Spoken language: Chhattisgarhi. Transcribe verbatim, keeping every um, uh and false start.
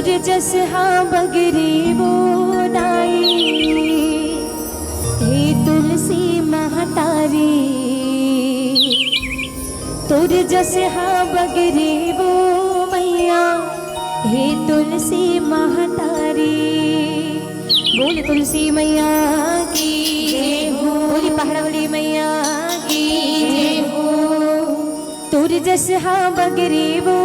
तोर जस हा बगरे वो दाई, हे तुलसी महतारी। तोर जस हा बगरे वो मैया, हे तुलसी महतारी। बोल तुलसी मैया की जय हो। बोली पहाड़ा वाली मैया की जय हो। तोर जस हा बगरे वो